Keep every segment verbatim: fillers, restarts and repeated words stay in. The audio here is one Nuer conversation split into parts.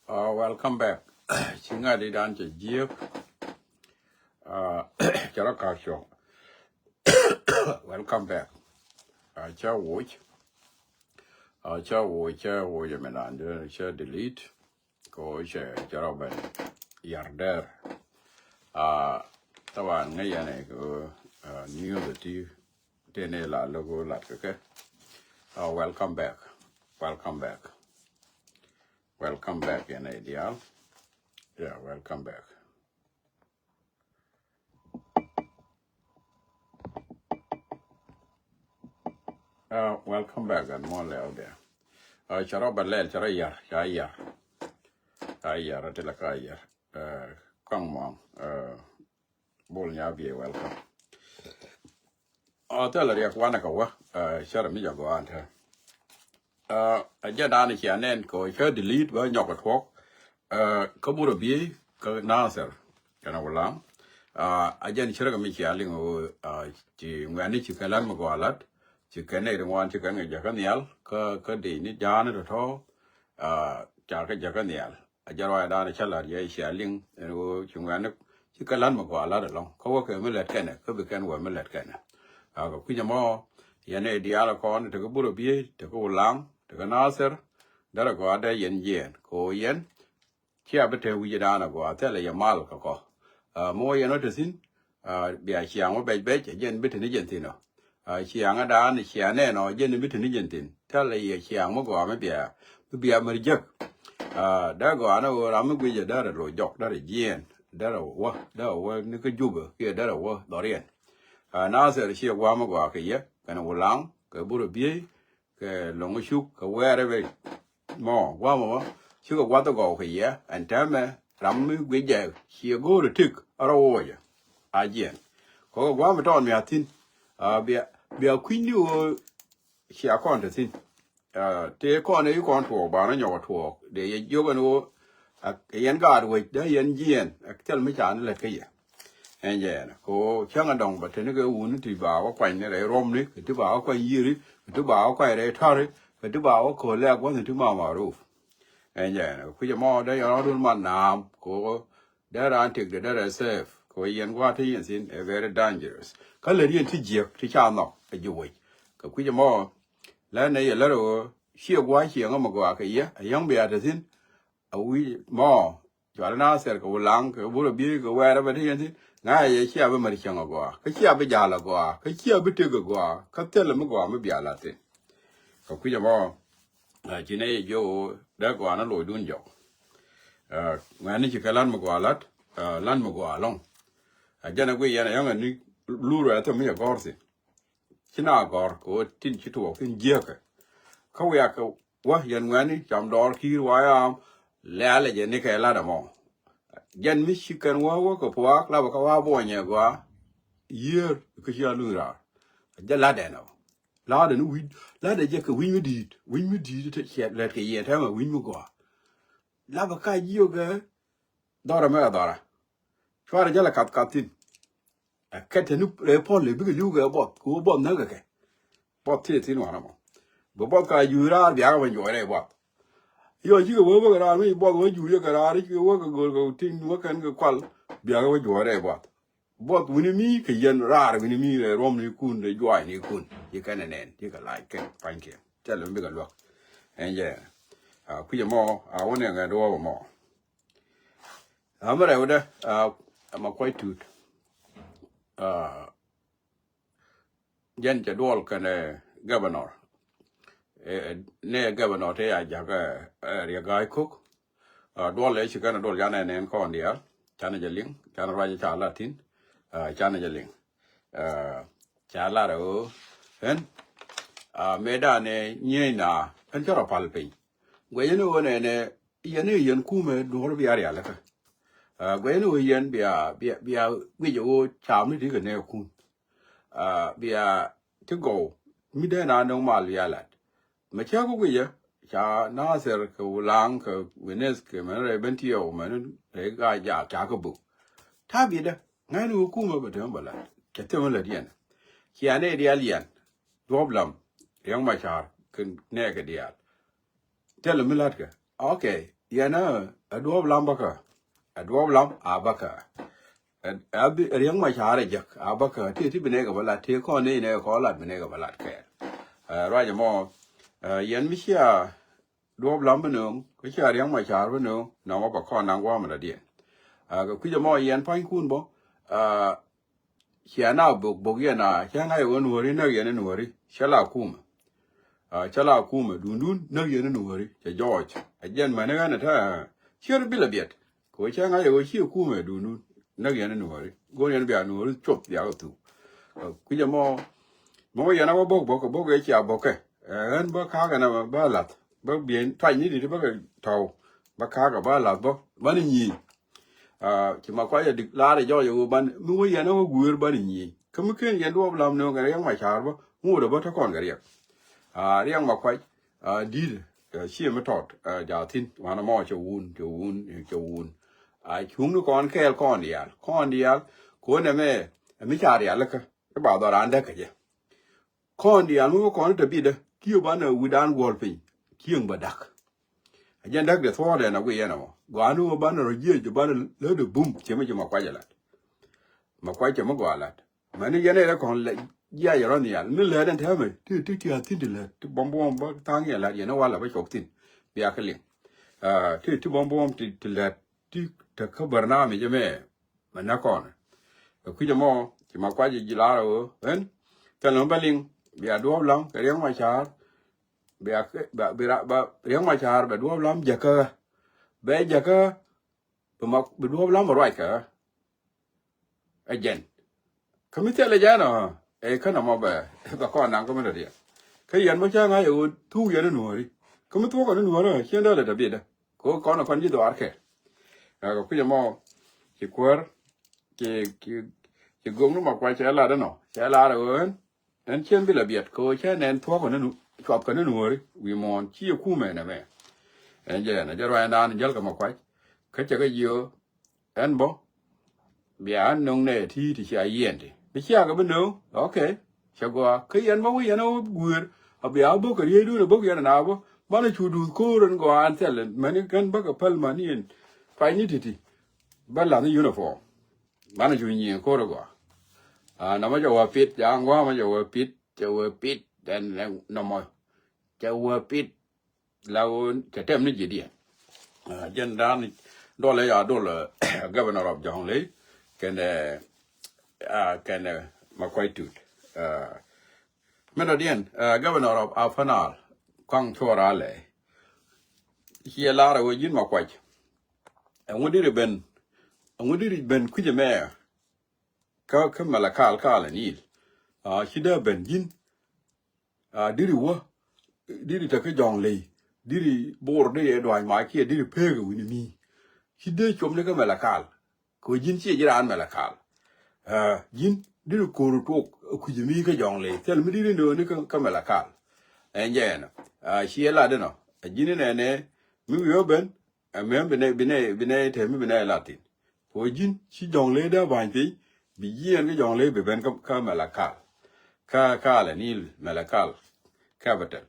Uh, welcome back. Ci ŋa̱t i̱ dan cɛ jiäk. Uh, cɛ rɔ ka̱k cɔk. Welcome back. Uh, cɛ woc. Uh, cɛ woc, cɛ woc ɛmɛ nan cɛ delete. Ko cɛ, cɛ rɔ ben yar dɛr. Uh, taban ŋäc yɛn ɛ ko, uh, news ti tene la logo lat kɛ kɛ. Uh, welcome back. Welcome back. Welcome back yɛn ɛ diaal. Yeah, welcome back. Uh, welcome back and more lɛ out there. Uh, cɛ rɔ bɛ lɛl, cɛ rɔ yar, ca yar. Ca yar, ati la ka yar. Uh, kaŋ mɔŋ. Uh, bol nya biɛ welcome. Uh, thilɛ riɛk wanɛ kɛ wä. Uh, cɛ rɔ mi jɛ gɔaa tɛ. Uh, a jɛ dan cia nɛn kɛ wä cɛ delete bä nyɔk kɛ tuɔk. Uh, kä burɛ biey kä Nasir kɛnɛ Wulaŋ. Uh, a jɛn cɛ rɔ kɛ mi cia liŋ wä, uh, ci ŋuɛni ci kɛ lan mi gɔaa lat. Ci kɛ nɛy ri ŋuan ci kɛ ŋɛ jɛ kä nhial kä, kä dee ni ja̱a̱ni tɔ̱tɔ̱. Uh, ca kɛ jɛ kä nhial. A jɛ ruaacdan cä la̱r yɛ cia liŋ ɛn ɣöö ci ŋuɛ̈ni ci kɛ la̱t mi gɔaa la̱t ɛlɔ̱ŋ kä wä kɛ mi lät kɛnɛ kä bi kɛn wä mi lät kɛnɛ. A kɛ kui̱c ɛmɔ yɛn ɛ diaal ɛ kɔn tekɛ Burɛ Biey, tekɛ Wulaŋ, tekɛ Nathir. Derɛ gɔaa dee yɛn jiɛɛn kɛ ɣöö yɛn cia bi te wi̱cdan ɛ gɔaa thilɛ yɛ mal kɛ kɔ. A mi wä yɛn wä te thi̱n, a, bia ciaŋ wä bɛc bɛc, a jɛn bi te ni jɛn thi̱n ɔ. A, ciaŋädan cia nɛn ɔ, jɛn bi te ni jɛn thi̱n. Thilɛ yɛ ciaŋ mi gɔaa mi bia, mi bia mär jek. A, dee gɔaa ni ɣöö ram mi guic ɛ derɛ loc jɔk, derɛ jiɛɛn, derɛ wä, derɛ wä ni kä Jubɛ kiɛ derɛ wä dhɔriɛn. A, Nathir ciɛ gua̱a̱ mi gɔaa kɛ yɛ, kɛnɛ Wulaŋ, kɛ Burɛ Biey, kɛ Loŋ Cuk, kɛ wɛɛrɛ bɛ mɔ guamɔ mɔ cikɛ guath gɔw kɛ yɛ ɛn tɛmɛ ram mi guic jɛ ciɛ go̱o̱r tik a rɔ woocɛ. A jiɛn kɔkɛ guamɔ tɔɔn mi a thi̱n. A, bia, bia kui̱ny ni ɣöö cia kɔn te thi̱n. A, tëë kɔn i̱ kɔn tuɔɔk banɛ nyɔk a tuɔɔk dee yɛ jiök ɛn ɣöö a yɛn gaat wec dee yɛn jiɛɛn a thil mi ca ni lät kä yɛ. Ɛn jɛ ɛn ko cäŋ a dɔŋ bä teni kɛ wuni ti ba wä kuany ni rɛy ruɔmni, kɛ ti ba wä kuany yiëri, kɛ ti ba wä kuany rɛy tɔri, kɛ ti ba wä köl lɛ gua̱thni ti ma maruf. Ɛn jɛ ɛn kui̱c ɛmɔ dee yɔn rɔ̱dun man naam ko dee raan tik dee dee rɛ safe ko yɛn gua̱a̱th ti yɛn thi̱n ɛ very dangerous. Kä lät yɛn ti jiäk ti ca nhɔk ɛ ji̱ wec. Kɛ kui̱c ɛmɔ lät nɛ yɛ lät ɛ ɣöö ciɛ gua̱a̱th ciɛ ŋä mɛ gɔaa kɛ yɛ ɛ yäŋ bia te thi̱n. A wi̱i̱ mɔ cual Nathir kɛ Wulaŋ kɛ Burɛ Biey kɛ wɛɛrɛ bɛ ti yɛn thi̱n. Ŋa̱cɛ yɛ cia bi mär cäŋ a gɔaa kä cia bi ja̱l a gɔaa kä cia bi tëk a gɔaa kä thilɛ mi gɔaa mi bia la̱t thi̱n. Kɛ kui̱c ɛmɔ, a, ci nɛ yɛ jiök ɣöö dee gɔaa ni locdun jɔk. A, ŋuɛ̈ni ci kɛ la̱t mi gɔaa la̱t, a, la̱t mi gɔaa ɛlɔ̱ŋ. A jɛn a guic yɛn a yäŋ a ni lur ɛ thil mi cɛ gɔ̱r thi̱n. Ci na gɔ̱r kɛ ɣöö tin ci tuɔɔk thi̱n jiäkɛ. Kä wiakɛ wä yɛn ŋuɛ̈ni cam dɔɔr ki̱i̱r wa yam lɛ̈ɛ̈lɛ jɛ nikɛ la̱t ɛmɔ. Jɛn mi ci kɛn wä wä kɛ puaak lapɛ kä wa buɔnyɛ gɔaa. Yiër kä ci a luny raar. Jɛ la̱t ɛn ɔ. La̱t ɛn wi̱c, la̱t ɛ jɛ kɛ wi̱ny mi di̱i̱t, wi̱ny mi di̱i̱t te ciɛ lɛt kɛ yɛn tɛmɛ wi̱ny mi gɔaa. Lapɛ ka jiök ɛ dhɔrɛ mɛ ɛ dhɔrɛ. Cuarɛ jälɛ kath kath thi̱n. Ɛ kɛt te ni rɛy puɔl lɛ bikɛ li̱w kɛ buɔth kɛ ɣöö buɔth näk kɛ kɛ. Buɔth tëë thi̱n wanɛ mɔ. Bi buɔth ka juuc raar biakä bä juɔc rɛy buɔth. Yɔ cikɛ wee bä kɛ raar mi buɔth wee juuc yɛ kɛ raar cikɛ wee kɛ göl kɛ tin wee kɛn kɛ kual biakä bä juɔc rɛy buɔth. Buɔth wi̱ni mi kɛ yɛn raar wi̱ni mi rɛy ruɔmnikun rɛy juaacnikun. Ci kɛn ɛ nɛn cikɛ lac kɛn pa̱nykiɛn. Thilɛ mi bikɛ luäk. Ɛn jɛ. A kui̱c ɛmɔ a wä ni ɛŋɛ duɔɔp ɛmɔ. Amɛ rɛwdɛ, a, ɛmɛ kuac tut. A, jɛn cɛ duɔl kɛnɛ governor. Ɛ, nɛ governor te ya jakä, ɛ, Riek Gai Kok. A, duɔl ɛ ci kɛnɛ duɔl canɛ nɛn kɔn diaal. Canɛ jɛ liŋ, canɛ ruac ca lat thi̱n. A, canɛ jɛ liŋ. A, ca lat ɛ ɣöö ɛn, a, mëëdan ɛ nyieenä ɛn cä rɔ pal piny. Guɛcä ni ɣöö nɛnɛ yɛn i̱ yɛn kumɛ duɔ̱ɔ̱r bia rialikä. A, guɛcä ni ɣöö yɛn bia, bia, bia guic ɛ ɣöö caam ni ti kɛ nɛɛkun. A, bia ti gɔw mi dee na nöŋ mal bia lat. Mɛ cä ku guicä ca Nathir kɛ Wulaŋ kɛ Witness kɛ mɛn rɛy Bentiu mɛn rɛy Gaa Jaak ca kɛ bök. Ta̱a̱ bi̱dä ŋa̱cni wä kumä bɛ temä bä la̱t cɛ temä lät yɛn. Cia nɛy diaal yɛn duɔ̱ɔ̱p lam Riek Machar kɛ nɛɛkɛ diaal. Thilɛ mi la̱tkɛ. Okay, yɛn ɛ Ɛ duɔ̱ɔ̱p lam bäkä. Ɛ duɔ̱ɔ̱p lam a bäkä. Ɛ, ɛ bi Riɛk Macar ɛ jek a bäkä. Tëë ti bi nɛɛkɛ bä lat, tëë kɔn ni nɛɛkɛ kɔn lat bi nɛɛkɛ bä lat kɛɛl. Ɛ, ruac ɛmɔ, ɛ, yɛn mi cia duɔ̱ɔ̱p lam bi nööŋ, kä cia Riɛk Macar bi nööŋ, nɔmɔ bɛ kɔn naŋ gua̱a̱mɛ dɔ̱diɛn. Ɛ, kɛ kui̱c ɛmɔ yɛn pa̱nykun bä, ɛ, cia na bok bok yɛn a, cia ŋa̱c ɛ ɣöö Nuɔ̱ri näk yɛn ɛ Nuɔ̱ri, cä la kumɛ. Ɛ, cä la kumɛ, dundun näk yɛn ɛ Nuɔ̱ri, cɛ jɔɔc. Ɛ jɛn mäni ɣän ɛ tɛ̈, cier bi lɛ biɛt. Kɛ ɣöö cä ŋa̱c ɛ ɣöö ciɛ kumɛ dundun näk yɛn ɛ Nuɔ̱ri. Go̱o̱r yɛn bia Nuɔ̱ri cuɔp bia kɛ thuk. Ɛ, kui̱c ɛmɔ, mɔ yɛn a wä bok bok, bok ɛ cia bokkɛ. Ɛ, ɣän bä ka̱a̱kɛ nɛ bä lath. Bä biɛn tuany ni di̱t bä kɛ tɔ̱w. Bä ka̱a̱kɛ bä lath bä. Bä ni nyi̱i̱. Aa, ci Makuac a dik laar ɛ jɔɔc ɛ ɣöö ban, mi wä yɛn ɛ wä gui̱i̱r ban i̱ nyi̱i̱. Kä mi ken yɛn duɔɔp lam nööŋ kɛ Riɛk Macar bä, ŋot ɛ bä te kɔn kɛ Riɛk. Aa, Riɛk Makuac, aa, di̱t, aa, ciɛ mi tɔt, aa, jaathin, wanɛ mɔ cɛ wun, cɛ wun, cɛ wun. Aa, cuŋni kɔn kɛɛl kɔn diaal, kɔn diaal, kɔn ɛmɛ, ɛ mi ca rialikä, i̱ ba dhɔran däk kɛ jɛ. Kɔn diaal mi wä kɔn te bitdä kiɛ banɛ wi̱dan guɔl piny. Cieŋ bä da̱k. A jɛn da̱k de thuɔɔdɛ na wi̱i̱ yɛn ɛmɔ. Gɔaa ni wä banɛ rɔ jiɛc banɛ lätdɛ bum, cɛ mi ci Makuac ɛ lat. Makuac cɛ mi gɔaa lat. Mɛni yɛn ɛ rɛ kɔn lɛ jiac rɔ nhial. Mi lät ɛn täämɛ ti, ti, ti a thi̱n ti lät. Ti buɔm buɔm bä tha̱a̱ŋ yɛ lat yɛn ɛ walɛ bä cuɔk thi̱n. Bia kɛ liŋ. Aa, ti, ti buɔm buɔm ti, ti lät. Ti te kä barnamij ɛmɛ. Mɛ näk kɔn. Kɛ kui̱c ɛmɔ, ci Makuac ji̱ lar ɛ ɣöö, ɣän, thilɛ mi bä liŋ, bia duɔ̱ɔ̱p lam, kɛ Riɛk Macar, bia, bia, bia, bia, Riɛk Macar, bɛ duɔ̱ɔ̱p lam jäkä ɣä. Bɛ jäkä ɣä, bi ma, bi duɔ̱ɔ̱p lam ruac kɛ ɣä. Ɛ jɛn. Kä mi thilɛ jɛn ɔ, ɛ kä nɔmɔ bɛ, bɛ kɔn naŋ kä mi dɔ̱diɛn. Kä yɛn bä cä ŋa̱c ɛ ɣöö thuk yɛn ɛ Nuɔ̱ɔ̱ri. Kä mi thuɔ̱k ɛ ni Nuɔ̱ɔ̱ri ɔ, ciɛn dee lɛ dee biɛtdä. Kɛ ɣöö kɔn ɛ kɔn ji̱ dhuaar kɛ. Ɛ, kɛ kui̱c ɛmɔ, ci kuäär, ci, ci, ci go̱o̱k ni Makuac cɛ lat ɛnɔ, cɛ lat ɛ ɣöö ɛn, ɛn cien bi lɛ biɛt, kɛ ɣöö cɛ nɛn thuɔ̱k ɛ ni nu, cuath kɛ ni Nuɔ̱ɔ̱ri, wi̱i̱ muɔ̱ɔ̱n, ci ɛ kumɛ nɛmɛ. Ɛn jɛ ɛn, ɛ jɛ ruaacdan jäl kɛ Makuac, kä cɛ kɛ jiö, ɛn bä, bia ɛn nöŋ nɛ ti ti cia yiɛn ti. Bi cia kɛ bi nöŋ, okay. Cɛ gɔaa, kä yɛn bä wi̱i̱ yɛn a wä gui̱i̱r, a bia a bök kɛ rieydu ni bök yɛn a na bä, banɛ cu duuth ko̱o̱r ɛn gɔaa ɛn thil, mɛni kɛn bä kɛ päl mani ɛn, tuany ni ti̱ti̱, bä la̱th ni uniform. Banɛ cu nyiëë ko̱r ɛ gɔaa. Aa, nɔmɔ cɛ wä pit, ca ŋua̱a̱mä cɛ wä pit, cɛ wä pit, ɛn, ɛn, nɔmɔ, cɛ wä pit, la ɣöö cɛ tɛm ni ji̱diɛn. Aa, jɛn da̱a̱n dɔl ɛ ya dɔl, ɛ, governor of Jonglei, kɛnɛ, aa, kɛnɛ Makuac Tut. Aa, mi dɔ̱diɛn, aa, governor of Upper Nile, Kuaŋ Cuɔr Alɛ. Ciɛ lar ɛ ɣöö ji̱n Makuac. Ɛŋu diri ben, ɛŋu diri ben kui̱c ɛmɛ kä, kä Malakal, Kal ɛ Nil. Aa, ci dee ben ji̱n. Aa, diri wä, diri te kä Jɔŋley, diri Bor, diri ɛ dua̱ny mac kiɛ diri peek ɛ wi̱ni mi. Ci dee com ni kä Malakal. Kɛ ɣöö ji̱n ciɛ ji̱ raan Malakal. Aa, ji̱n diri ko̱r tuɔk ɛ kui̱c mi kä Jɔŋley. Thil mi diri nööni kä, kä Malakal. Ɛn jɛ ɛnɔ. Aa, ci ɛ lat ɛnɔ. Ɛ ji̱n inɛnɛ mi wi̱i̱ ɔ ben, ɛ mɛm bi nɛ, bi nɛ, bi nɛ tɛm mi bi nɛ lat thin. Kɛ ɣöö ji̱n ci Jɔŋley dee ba̱ny piny, bi jiɛɛn kä Jɔŋley bi ben kä, kä Malakal. Kä, kä Kal ɛ Nil, Malakal capital.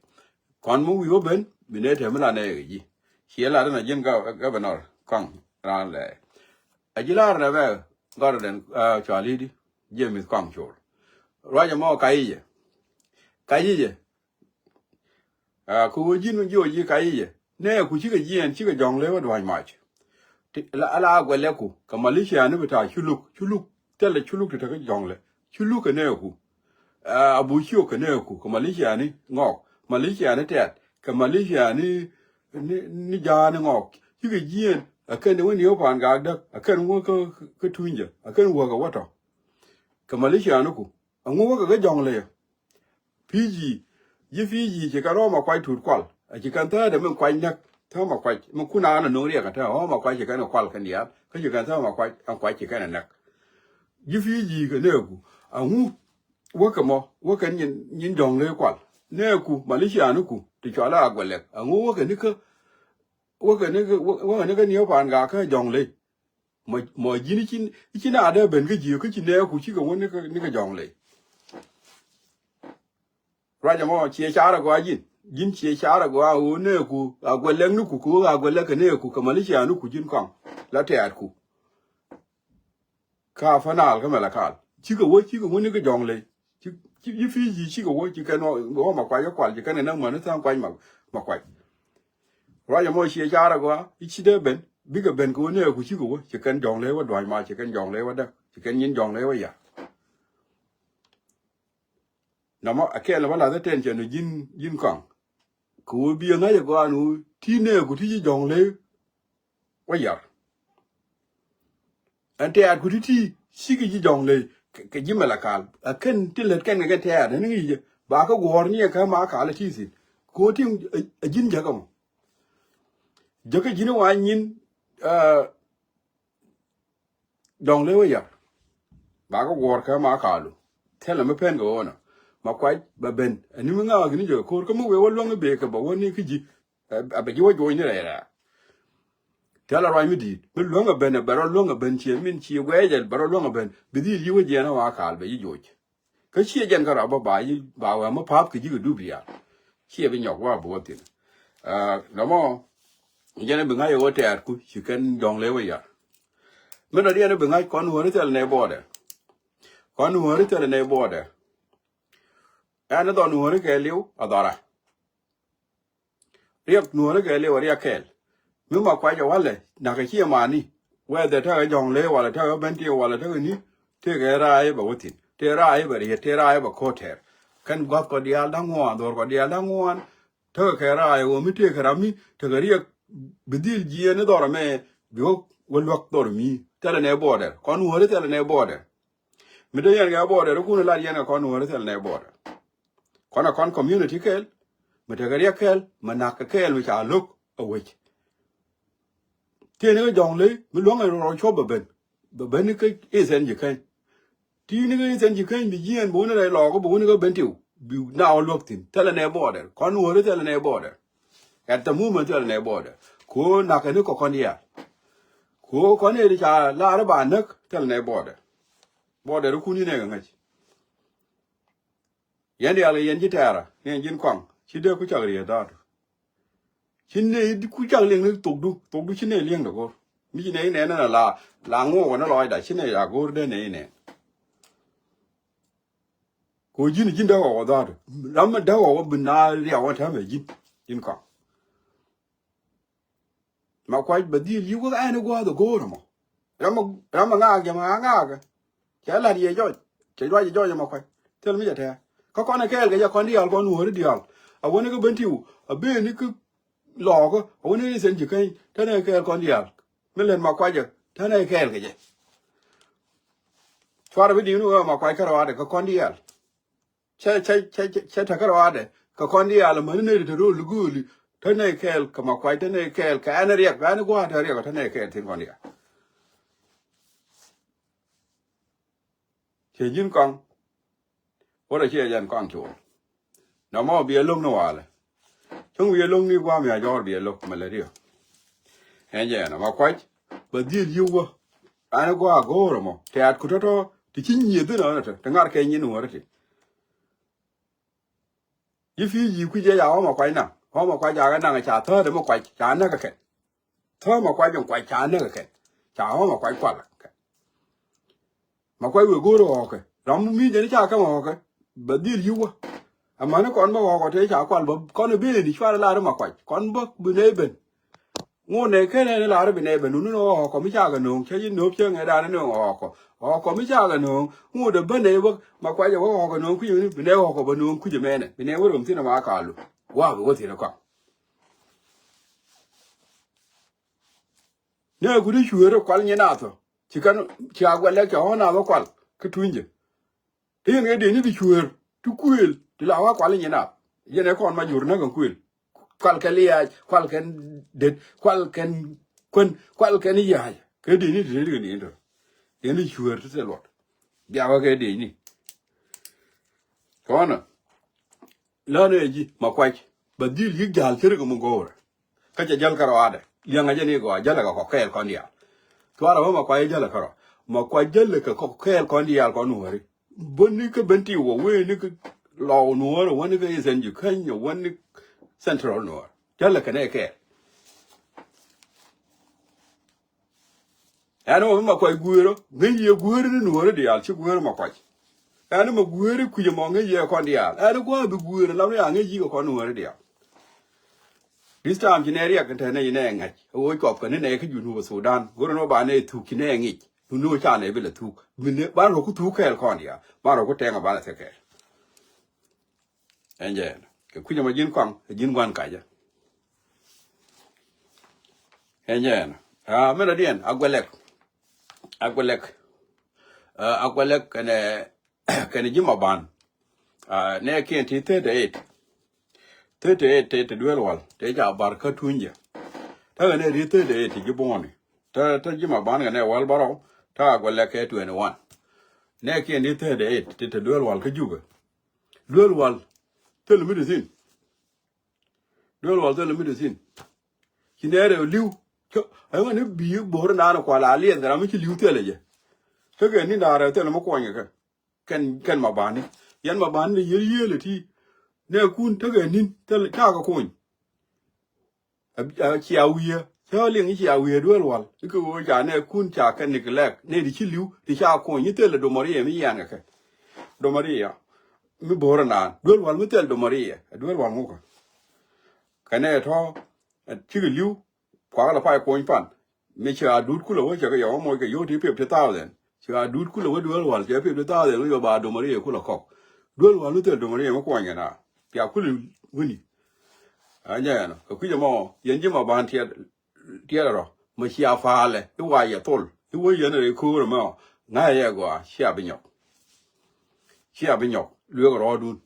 Kɔn mi wi̱i̱ wä ben, bi nɛ tɛm mi la nɛ kɛ ji̱. Ciɛ lat ɛn a ji̱n gov-, governor Kuaŋ raan lɛ. A ji̱ lar nɛ bɛ gɔr den, aa, cual i̱di, James Kuaŋ Col. Ruac ɛmɔ ka yic ɛ. Ka yic ɛ. Aa, kɛ ɣöö ji̱n ji̱ ɣöö ji̱ ka yic ɛ. Nɛɛku cikɛ jiɛɛn cikɛ Jɔŋley wä dua̱ny mac. Ti, la, la guɛlɛku, kɛ militiani bi ta̱a̱ Culuk, Culuk, thilɛ Culuk ti te kä Jɔŋley. Culuk kɛ nɛɛku. Aa, Abu Ciok kɛ nɛɛku, kɛ militiani Ŋɔk, militiani Tɛt, kɛ militiani ni, ni Jaani Ŋɔk. Cikɛ jiɛɛn, ɛ kɛn wä ni wä Pangak Däk, ɛ kɛn wä kä, kä Tunyjɛ, ɛ kɛn wä kɛ wä tɔ. Kɛ militianiku, ɛŋu wä kɛ kä Jɔŋley ɛ. Pi̱i̱ ji̱, ji̱ pi̱i̱ ji̱ ci kɛn rɔ̱ Makuac Tut kual. A ci kɛn thäädɛ min kuac näk, thääk Makuac, min kun a nɔ no̱ŋ riɛk ɛ tääk, ɣɔ̱ Makuac ci kɛn ɛ kual kɛn diaal, kä ci kɛn thääk Makuac, ɛn kuac ci kɛn ɛ näk. Ji̱ pi̱i̱ ji̱ kɛ nɛɛku, ɛŋu, wäkɛ mɔ, wäkɛ nyin, nyin Jɔŋley kual. Nɛɛku, militianiku, ti cɔal a Aguɛlɛk, ɛŋu wäkɛ ni kä, wäkɛ ni kä, wäkɛ ni kä Ni̱i̱ Pangak kä Jɔŋley. Mɔ, mɔ ji̱n i̱ ci, i̱ ci na dee ben kä ji̱, kä ci nɛɛku cikɛ wä ni kä, ni kä Jɔŋley. Ruac ɛmɔ ciɛ car ɛ gɔaa ji̱n. Ji̱n ciɛ car a gɔaa ɣöö nɛɛku a guɛ lɛk ni ku kɛ ɣöö a guɛ lɛk kɛ nɛɛku kɛ mali cia ni ku ji̱n kɔaŋ la tɛɛtku. Ka Upper Nile kä Malakal cikɛ wä, cikɛ wä ni kä Jɔŋley. Ci, ci, ci Fiji cikɛ wä, ci kɛn wä, wä Makuac kä kual, ci kɛn kɛ näk mäni tha̱a̱ŋ kuac ma, Makuac. Ruac ɛmɔ ciɛ car a gɔaa i̱ ci dee ben bikɛ ben kɛ wä nɛɛku cikɛ wä, ci kɛn Jɔŋley wä dua̱ny ma, ci kɛn Jɔŋley wä däk, ci kɛn nyin Jɔŋley wä yar. Nɔmɔ a kɛɛl bä lath ɛ tɛn cɛ ni ji̱n, ji̱n kɔaŋ. Kɛ ɣöö bi ɛ ŋa̱c ɛ gɔaa ni ɣöö ti nɛɛku ti ji̱ Jɔŋley wä yar. Ɛn tɛɛtku ti̱ti̱ cikɛ ji̱ Jɔŋley kɛ, kɛ ji̱ Malakal. Ɛ kɛn ti lät kɛn kɛ kɛn tɛɛt ɛn ŋi̱i̱cɛ ba kä guɔ̱ɔ̱r ni ɛ kä Malakal ɛ ti thi̱n. Kɛ ɣöö ti ɛ, ɛ ji̱n jäkä mɔ. Jäkä ji̱n wa nyin, ɛ, Jɔŋley wä yar. Ba kä guɔ̱ɔ̱r kä Malakal. Thilɛ mi pen kɛ ɣöö nɔ Makuac bɛ ben. Ɛn ni mi ŋa̱a̱k ni jɛ ko̱r kä mi wee wä luäŋ i̱ bëë kɛ bɛ wä ni kä ji̱. Ɛ, a bɛ ji̱ wä joc ni rɛy rɛ̈ɛ̈. Thilɛ ruac mi di̱i̱t mi luäŋ a ben, a bɛ rɔ luäŋ a ben, ciɛ min ciɛ guɛɛcɛ bɛ rɔ luäŋ a ben. Bi dhil yi̱ wä jiɛn a Malakal bɛ ji̱ joc. Kä ciɛ jɛn kärɔa bä ba yi̱ ba wee mi pa̱a̱p kɛ ji̱ kɛ dup diaal. Ciɛ bi nyɔk wa bi wä thi̱n. Ɛ, nɔmɔ jɛn bi ŋa̱c ɛ wä tɛɛtku ci kɛn Jɔŋley wä yar. Min dɔ̱diɛn bi ŋa̱c kɔn Nuääri thilɛ nɛy border. Kɔn Nuääri thilɛ nɛy border. Ɛn ni dhɔn Nuääri kɛɛliw a dhɔra. Riɛk Nuääri kɛɛliw a riɛk kɛɛl. Mi Makuac ɛ walɛ nakä ciɛ mani. Whether tekɛ Jɔŋley walɛ tekɛ Bentiu walɛ tekɛ ni, tekɛ raay bɛ wä thi̱n. Tëë raay bɛ riet, tëë raay bɛ ko̱tɛr. Kɛn gua̱th kɔ diaal da̱ŋ ŋuan, dhor kɔ diaal da̱ŋ ŋuan. Tekɛ kɛ raay ɣöö mi tëëkɛ ram mi tekɛ riɛk bi dhil jiɛɛn ni dhɔr ɛmɛ bi wä, wä luäk dhɔr mi. Thilɛ nɛy border. Kɔn Nuääri thilɛ nɛy border. Mi te yɛn kɛ border, kun lat yɛn kɛ kɔn Nuääri thilɛ nɛy border. Kɔn a kɔn community kɛɛl, mi tekɛ riɛk kɛɛl, mi nakä kɛɛl, mi ca lo̱k a wec. Tiɛni kä Jɔŋley mi luäŋ a rɔ cuɔp bɛ ben, bɛ ben ni kä Eastern Jikany. Ti̱i̱ni kä Eastern Jikany bi jiɛɛn bi wuni rɛy lɔɔk bi wuni kä Bentiu bi na wä luäk thi̱n. Thilɛ nɛy border. Kɔn Nuääri thilɛ nɛy border. At the moment thilɛ nɛy border. Ko nakä ni kɔ kɔn diaal. Ko kɔn i̱ ca lar i̱ ba näk thilɛ nɛy border. Border kun i̱ nɛy kɛ ŋäc. Yɛn diaal kɛ yɛn ji̱ tɛɛrä ni ɛn ji̱n kɔaŋ ci dee ku cak riet da̱a̱tu. Ci nɛy ku cak liɛŋ ni thokdu, thokdu ci nɛy liɛŋdɛ go̱r. Mi ci nɛy nɛn ɛn a la, la ŋuɔk ɛn a lɔcda ci nɛy a go̱r dee nɛy nɛn. Ko ji̱n ji̱n dee ɣɔw ɛ dha̱a̱t. Ram mi dee ɣɔw ɛ bi na riaw ɛn täämɛ ji̱n, ji̱n kɔaŋ. Makuac bɛ dhil yi̱k wä ɛn i̱ gua̱a̱th ɛ go̱o̱r ɛmɔ. Ram mi, ram mi ŋaak jɛ ma ŋaak ɛ. Cɛ la̱t yɛ jɔc, cɛ juac yɛ jɔc ɛ Makuac. Thil mi cɛ tɛ̱̈ɛ̱̈. Kä kɔn ɛ kɛɛl kɛ jɛ kɔn diaal kɔn Nuääri diaal. A wä ni kä Bentiu, a ben ni kä lɔɔkä, a wä ni ri thiɛn ci käny, tɛn ɛ kɛɛl kɔn diaal. Mi lät Makuac ɛ, tɛn ɛ kɛɛl kɛ jɛ. Cuarɛ bi di̱i̱n wee Makuac kärɔaadɛ kɛ kɔn diaal. Cɛ, cɛ, cɛ, cɛ, cɛ tekɛ rɔaadɛ kɛ kɔn diaal amäni nɛy ti te ro̱o̱l gööli. Te nɛy kɛɛl kɛ Makuac, te nɛy kɛɛl kɛ ɛn riɛk, ɛn gua̱a̱th te riɛk, te nɛy kɛɛl thi̱n kɔn diaal. Ciɛ ji̱n kɔaŋ. Wä rɔ ciɛ jɛn kɔaŋ cuɔl. Nɔmɔ biɛ lo̱k ni walɛ. Cäŋ wi̱i̱ lo̱ŋ ni gua̱a̱m ya jɔɔr biɛ lo̱k mɛ lät yɔ. Ɛn jɛ ɛn ɛ Makuac bɛ dhil yi̱w wä. An ɛ gua̱a̱ go̱o̱r ɛmɔ tɛ̈t ku tɔ̱tɔ̱ ti ci nyieth dhin ɔnɛ tɔ ti ŋa̱r kɛ nyin wä rɛ ti. Ji̱ pi̱i̱ yi̱i̱ kui̱c ɛ ca ɣɔ̱ Makuac naŋ ɣɔ̱ Makuac ca kɛ naŋ ca thäät ɛ Makuac ca näk ɛ kɛn. Thäät Makuac in Kuac ca näk ɛ kɛn. Ca ɣɔ̱ Makuac kual ɛ kɛn. Makuac wëë go̱o̱r ɣɔ̱ɔ̱kɛ ram mi jɛn ca käm ɣɔ̱ɔ̱kɛ. Bɛ dhil yi̱w wä. Amäni kɔn bä ɣɔ̱ɔ̱kɔ tëë ca kual bä kɔn ɛ ben cuarɛ lar Makuac kɔn bä bi nɛy ben. Ŋot nɛy kɛn ɛn lar bi nɛy ben nuni ni ɣɔ̱ɔ̱kɔ mi cakɛ nööŋ cä ji̱ nööp cä ŋɛ̈t dan ni ɣɔ̱ɔ̱kɔ. Ɣɔ̱ɔ̱kɔ mi cakɛ nööŋ ŋot ɛ bä nɛy bä Makuac ɛ wä ɣɔ̱ɔ̱kɔ nööŋ kui̱ ni bi nɛy ɣɔ̱ɔ̱kɔ bä nööŋ kui̱c ɛmɛnɛ bi nɛy wä röm thi̱n ɛ ma kalu. Wa bi wä thi̱n ɛ kɔaŋ. Nɛ ku ti cueer kual nyin nath ɔ ci kɛn ci a guɛl lɛk cɛ ɣɔn nath ɔ kual kä tuny jɛ. Ti yen kɛ dieny ni ti cueer ti kuëël ti la wa kual nyin nath. Yɛn ɛ kɔn ma jur näk kɛ kuëël. Kual kɛn liaac kual kɛn det kual kɛn kuän kual kɛn ya̱a̱c kɛ dieny ni ti ret kɛ dieny tɔ. Dieny ni cueer ti thil luɔt bia wä kɛ dieny ni. Kɔnɔ. Länɛ ji̱ Makuac bɛ dhil yi̱k ja̱l ce̱tkɛ mi go̱o̱rɛ. Kä cɛ jäl kärɔaadɛ liɛŋɛ jɛ ni gɔaa jälɛ kɛ kɔk kɛɛl kɔn diaal. Cuarɛ wä Makuac jälɛ kärɔa Makuac jälɛ kɛ kɔk kɛɛl kɔn diaal kɔn Nuääri. Bä ni kä Bentiu wä wee ni kä Lɔw Nuäär wä ni kä Eastern Jikany wä ni Central Nuɔɔr. Tɛlɛ kɛnɛ kɛɛl. Ɛn ɣöö mi Makuac gueerä, ŋäc yɛ gueeri ni Nuɔɔri diaal, ci gueeri Makuac. Ɛn mi gueeri kui̱c ɛmɔ, ŋäc yɛ kɔn diaal. Ɛn gua̱a̱ bi gueeri lam ni a ŋäc yikɛ kɔn Nuɔɔri diaal. This time ci nɛ riɛk in te nɛ yi nɛ ŋäc. Ɛ ɣöö cuɔp kɛ ni nɛ kä Junub Sudan. Go̱rɛ ni wä ba nɛ thuk ci nɛ ŋic. Duni wä ca nɛ bi lɛ thuk. Bi nɛ, ban rɔ ku thuk kɛɛl kɔn diaal. Ban rɔ ku tɛŋ a ban a thek kɛɛl. Ɛn jɛ ɛn kɛ kui̱c ɛmɔ ji̱n kɔaŋ, ɛ ji̱n gua̱n kacä. Ɛn jɛ ɛn, ah, mɛn adiɛn, Aguɛlɛk. Aguɛlɛk. Ah, Aguɛlɛk kɛnɛ, kɛnɛ Ji̱ Maban. Ah, nɛ kiɛn ti thirty eight. Thirty eight te, te duel wal, te ca bar kä tuny jɛ. Te kɛnɛ ri thirty eight ti ji̱ buɔni. Te, te Ji̱ Maban kɛnɛ wal barɔw, te Aguɛlɛk kɛ twenty one. Nɛ kiɛn ti thirty eight te, te duel wal kä Jubɛ. Duel wal thil mi di thin. Duel wal thil mi di thin. Ci nɛ rɛw li̱w. Cä, ayi ŋa ni bi bo̱r naan kual a liɛth kɛ ram mi ci li̱w thil jɛ. Kä kɛ ni naan rɛw thil mi kuɔny kɛ. Kɛn, kɛn Mabani. Yɛn Mabani ni yel yel ti. Nɛ kun tekɛ nin thil ca kɛ kuny. A, a cia wi̱i̱. Cä liŋ cia wi̱i̱ duel wal. Ikɛ ɣöö ca nɛ kun ca kɛ neglect. Nɛ di ci li̱w, di ca kuny. Ni thil domɔri yɛ mi yɛn kɛ kɛ. Domɔri yɛ. Mi bo̱r naan. Duel wal mi thil domɔri yɛ. Duel wal ŋukɛ. Kɛnɛ tɔ̱, cikɛ li̱w, kuakä lɛ pay kuɔny pan. Mi ci a duut kulɛ wä cɛ kɛ yɔw moc kɛ yio̱w ti fifty thousand. Ci a duut kulɛ wä duel wal cɛ fifty thousand wä yɔ ba domɔri yɛ kulɛ kɔk. Duel wal mi thil domɔri yɛ mi kuɔny kɛ na. Pia kulɛ wini. A nyɛ ɛnɔ. Kɛ kui̱c ɛmɔ, yɛn Ji̱ Maban tiɛt, tiɛt rɔ. Mi ci a paalɛ. I̱ wa yɛ thol. I̱ wä yɛn rɛy ko̱o̱r ɛmɔ. Ŋa̱cɛ yɛ gɔaa. Ci a bi nyɔk. Ci a bi nyɔk. Luek rɔɔdun.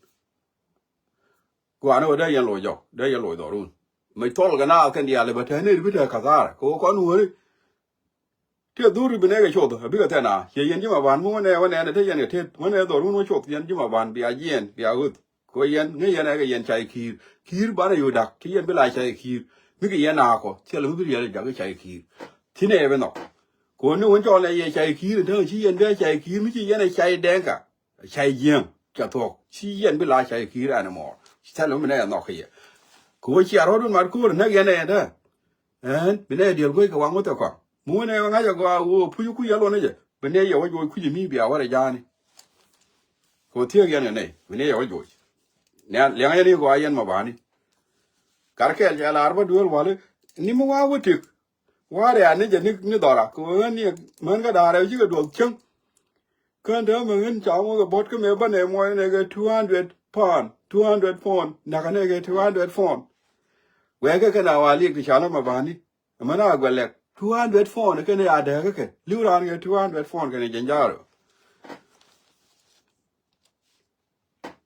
Gua̱a̱ni wä dee yɛn loc jɔk, dee yɛn loc dhɔrun. Mec thɔl kɛ naath kɛn diaal i̱ bä tɛ̈ni ri bi tɛ̈ kathar kɛ wä kɔn wääri. Tiɛ dhuri bi nɛɛkɛ coth a bikɛ thɛn a ciɛ yɛn Ji̱ Maban mi wä nɛɛ wä nɛɛnɛ te yɛn kɛ tet wä nɛɛ dhɔrun wä coth yɛn Ji̱ Maban bia jiɛɛn bia ɣöth. Kɛ wä yɛn ŋäc yɛn ɛ kɛ yɛn cay ki̱i̱r ki̱i̱r banɛ yo̱o̱ dak ci yɛn bi la cay ki̱i̱r. Mikɛ yɛn a kɔ thilɛ mi bi riɛl jak cay ki̱i̱r. Thinɛ ɛ bi nhɔk. Kɛ wä ni wän cɔl ɛ yɛ cay ki̱i̱r in täŋ ci yɛn bi a cay ki̱i̱r mi ci yɛn ɛ cay dɛŋka. Cay jiäŋ ca thuɔ̱k ci yɛn bi la cay ki̱i̱r anymore. Ci thɛl mi nɛ yɛ nhɔk kɛ yɛ. Kɛ wä cia rɔɔdun mat ko̱o̱r näk yɛn ɛ yɛn dä. Ɛn bi nɛ yɛ diɛl guec kɛ waŋ wä thɛ kɔaŋ mi wä nɛ yɛ ŋa̱c ɛ gɔaa wä puc ku yɛl wä ni jɛ bi nɛ yɛ wä juɔc kui̱c mi bia wä rɛ ja̱a̱ni. Kɛ wä thiek yɛn kɛ nɛy bi nɛ yɛ wä juɔc. Nɛ liɛŋ yɛn i̱ gɔaa yɛn Mabani. Kar kɛɛl cɛ laar bä duel wali ni mi wa wä tik. Warɛ a ni jɛ ni, ni dhɔra kɛ ɣän ni män kä da̱a̱rɛ cikɛ duɔth cäŋ. Kän te mɛ ɣän ca ŋuɔth kɛ bɔt kä mɛ bä nɛ muɔc nɛ kɛ two hundred pound, two hundred pound, nakä nɛ kɛ two hundred pound. Wɛɛkɛ kɛn a wa liɛk ti ca lä Mabani. Män a guɛlɛk two hundred pound kɛn a dääkä kɛ li̱w raan kɛ two hundred pound kɛn a jɛn jaarɛ.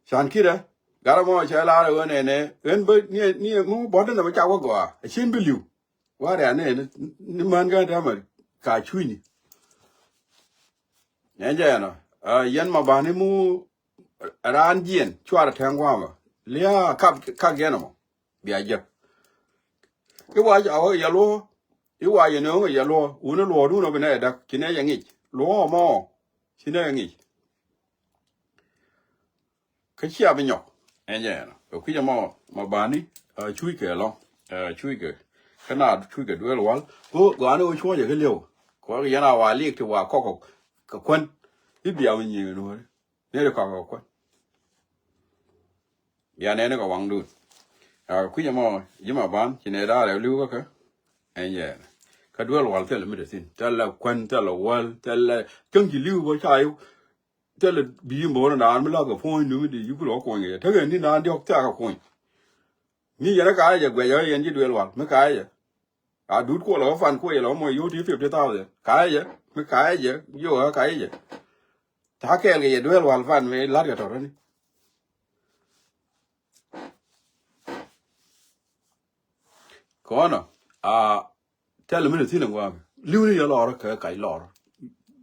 Can kirɛ garɛ mɔ cɛ laarɛ ɣän ɛnɛ ɣän bä ni, ni ŋu bɔt ni nɛ bä ca wä gɔaa a cin bi li̱w. Warɛ anɛ ni, ni män kä täämɛ ka cui̱ni. Nyɛ jɛ ɛnɔ, ah, yɛn Mabani mu raan jiɛn cuarɛ tɛŋ guamɛ. Liaa kak, kak yɛn ɛmɔ. Bia jek. I̱ wa ca wä yɛ luɔ, i̱ wa yɛ nööŋ yɛ luɔ, wuni luɔɔdun ɔ bi nɛ yɛ däk, ci nɛ yɛ ŋic. Luɔ mɔ, ci nɛ yɛ ŋic. Kä cia bi nyɔk. Ɛn jɛ ɛnɔ kɛ kui̱c ɛmɔ Mabani, ah, cuc kɛ lɔ, ah, cuc kɛ. Kä na cuc kɛ duel wal. Ɣöö gɔani ɣöö cuɔ̱cɛ kä li̱ew. Kɛ wä kɛ yɛn a wa liɛk ti wa kɔk kɛ kuän. I̱ bia mi nyiŋ nuɔ̱ɔ̱ri. Neri kɔk kɛ kuän. Bia nɛni kɛ waŋdun. Ah, kui̱c ɛmɔ Ji̱ Maban ci nɛ da̱a̱rɛ li̱w kä kɛ. Ɛn jɛ ɛnɔ. Kä duel wal thilɛ mi te thi̱n. Thilɛ kuän, thilɛ wal, thilɛ cäŋ ci li̱w bä ca i̱. Thilɛ bi̱i̱ mo̱o̱r naan mi la̱th kɛ puɔ̱ny ni mi di yupul kɛ kuɔny kɛ jɛ tekɛ ni naan diɔ̱k thiak kɛ kuɔny. Mi yɛn ɛ ka̱a̱c jɛ guɛc ɛ yɛn ji̱ duel wal mi ka̱a̱c jɛ. A duut kuɔl ɛ wä fan kuɔ yɛ lɛ wä mɔ yio̱w ti fifty thousand ka̱a̱c jɛ mi ka̱a̱c jɛ yio̱w ɛ ka̱a̱c jɛ. Ta̱a̱ kɛɛl kɛ yɛ duel wal fan mi la̱t kɛ tɔ̱tɔ̱ni. Kɔnɔ a thilɛ mi ni thi̱n ɛ ŋuam li̱w ni yɛ lɔr kɛ kac lɔr.